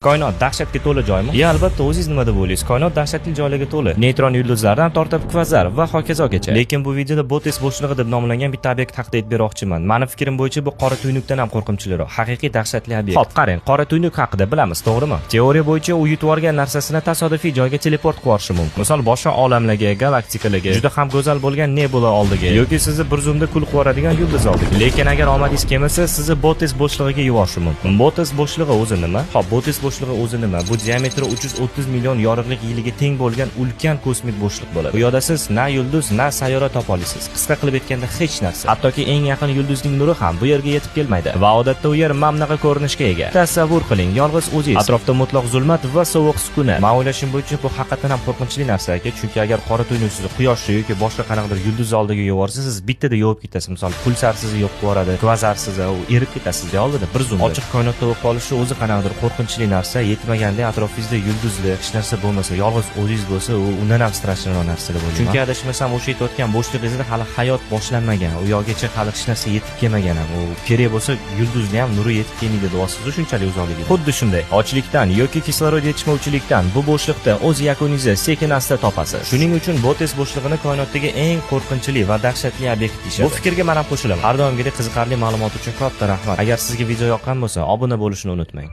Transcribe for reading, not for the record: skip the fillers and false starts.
Koinot dahshatga to'la joymi? Ya, albatta, o'zingiz nima deb o'ylaysiz? Koinot dahshatli joylarga to'la. Neytron yulduzlardan tortib kvazar va hokazogacha. Lekin bu videoda Botes bo'shlig'i deb nomlangan bitta obyekt haqida aytib bermoqchiman. Mani fikrim bo'yicha bu qora tuynukdan ham qo'rqinchliroq. Haqiqiy dahshatli obyekt. Xo'p, qarang, qora tuynuk haqida bilamiz, to'g'rimi? Teoriya bo'yicha u yutib yuborgan narsasini tasodifiy joyga teleport qilib yuborishi mumkin. Misol, boshqa olamlarga, galaktikalarga, juda ham go'zal bo'lgan nebula oldiga yoki sizni bir zumda kul qilib yuboradigan yulduz oldiga. Lekin agar omadingiz kelmasa, sizni Botes bo'shlig'iga yuborishi mumkin. Botes bo'shlig'i o'zi nima? Xo'p, Botes bo'shlig'i o'zi nima? Bu diametri 330 million yorug'lik yiliga teng bo'lgan ulkan kosmik bo'shliq bo'ladi. Bu yerda siz na yulduz, na sayyora topa olasiz. Qisqa qilib aytganda, hech narsa. Hattoki eng yaqin yulduzning nuri ham bu yerga yetib kelmaydi. Va odatda u yer mamnaqa ko'rinishga ega. Tasavvur qiling, yolg'iz o'zingiz. Atrofda mutlaq zulmat va sovuq sukunat. Men o'ylashim bo'yicha bu haqiqatan ham qo'rqinchli narsa aka, chunki agar qora tuynuk sizni quyoshni yoki boshqa qanaqadir yulduz oldiga yuborsa, siz bittada yovib ketasiz. Misol, pulsar sizni yo'q qilib yuboradi, kvazar sizni, u erib ketasiz oldida bir zumda. Ochiq koinotda bo'lib qolishi o'zi qanaqadir qo'rqinchli narsa. Yetmaganda atrofingizda yulduzli hech narsa bo'lmasa, yolg'iz o'zingiz bo'lsa, u undan ham страшный roq narsa deb o'ylayman. Chunki adashmasam, o'sha aytayotgan bo'shlig'ingizda hali hayot boshlanmagan. U yoqgacha hali hech narsa yetib kelmagan ham. U kerak bo'lsa, yulduzni ham nuri yetib kelmaydi deyapsiz, shunchalik uzoqligida. Xuddi shunday, ochlikdan yoki kislorod yetishmovchilikdan bu bo'shliqda o'z yakuningizni sekin asta topasiz. Shuning uchun Botes bo'shlig'ini koinotdagi eng qo'rqinchli va dahshatli obyekt deyishadi. Bu fikrga men ham qo'shilaman. Har doimgidek qiziqarli ma'lumot uchun katta rahmat. Agar sizga video yoqqan bo'lsa, obuna bo'lishni unutmang.